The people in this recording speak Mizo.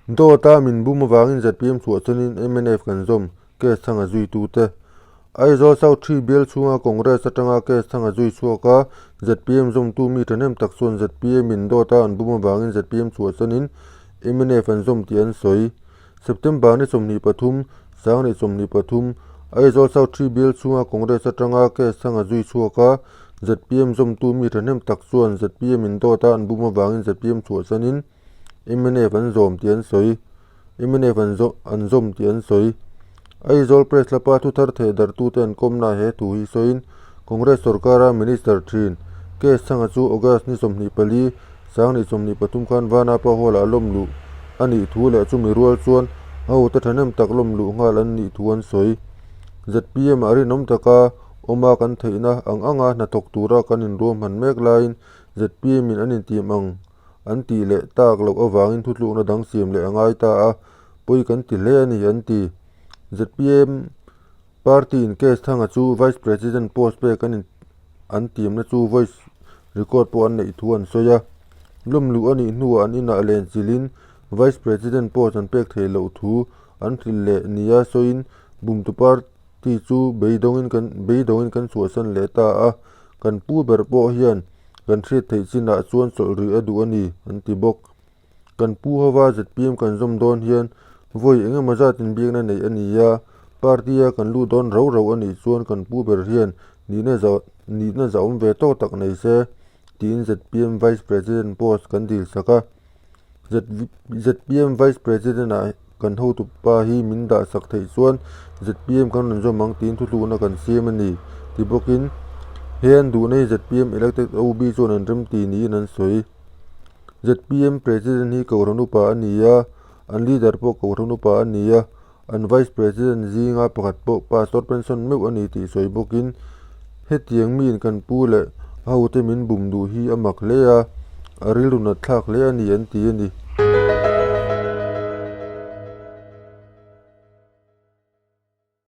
Dawta min bum avangin zpm chhuah chuanin mnf kan zawm case thanga zuitute. Aizawl South Ṭhi bial chhunga Congress atanga case thanga zui chhuak a, zpm zawmtu mi ṭhahnem tak chuan zpm in dawta an bum avangin zpm chhuah chuanin mnf an zawm tih an sawi. September ni 23, 2023, Aizawl South Ṭhi bial chhunga Congress atanga case thanga zui chhuak a, zpm zawmtu mi ṭhahnem tak chuan zpm in dawta an bum avangin zpm chhuah chuanin mnf an zawm tih an sawi. Mnf an zawm an zawm tih an sawi. Aizawl Press lapa thu thar theh darhtute an kawmna he thu hi sawiin Congress sorkara Minister thin Case chhanga chu August ni 24, 2023 khan Vanapa Hall ah lawm luh a nih thu leh chumi rual chuan a hote thahnem tak lawm luh nghal an nih thu an sawi. Zpm ah rinawm taka awma kan theihna ang anga hnathawk tura kan inruahman mek laiin zpm in an intiam ang an tih leh tak loh avangin thutlukna dang siam leh a ngai ta a, pawi kan ti hle a ni, an ti. Zpm party in case thanga chu Vice President post pek an in an tiamna chu voice record pawh an neih thu an sawi a. Lawm luh a nih hnuah an inah len chilhin Vice President post an pek theih loh thu an hrilh leh nia sawiin bumtu party chu beidawngin kan beidawngin kan chhuahsan leh ta a, kan pu ber pawh hian Kan hriat theih chinah chuan chawlh rih a duh a ni, an ti bawk. Kan pu hova zpm kan zawm dawn hian vawi eng emaw zat inbiakna neih a ni a, party-a kan lut dawn rau rau a nih chuan kan pu ber hian nihna za nihna zahawm ve tawk tak nei se, tiin zpm Vice President post kan dil sak a. Zpm Vice President-ah kan hotu pa hi min dah sak theih chuan zpm kan rawn zawm ang tiin thutlukna kan siam a ni, ti bawkin he an duhna hi zpm elected OB chuan an remti niin an sawi. Zpm President hi Kohhran upa a ni a, an leader pawh Kohhran upa a ni a, an Vice President zinga pakhat pawh Pastor pension meuh a ni tih sawi bawkin hetiang miin kan pu leh a hote min bum duh hi a mak hle a, a rilru nat thlak hle a ni an ti a ni.